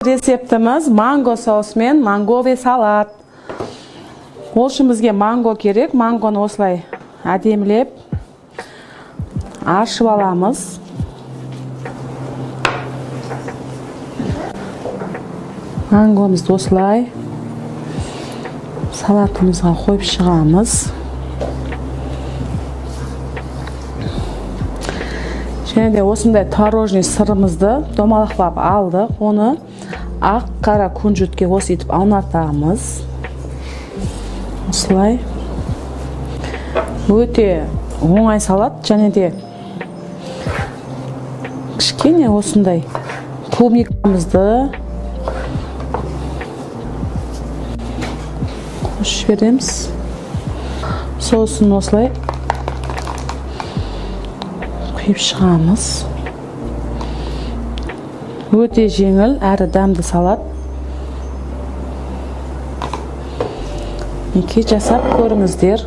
Рецептіміз манго соусымен манговый салат. Ол үшін бізге манго керек. Мангоны осылай әдемілеп аршып аламыз. Мангомызды осылай салатымызға қойып шығамыз. Және де осындай творожный сырымызды домалақлап алдық. Оны ақ қара күнжітке осы етіп аунатамыз. Осылай. Өте оңай салат. Және де кішкене осындай клубникамызды қосып жібереміз. Сосын осылай құйып шығамыз. Өте жеңіл әрі дәмді салат. Неке жасап көріңіздер.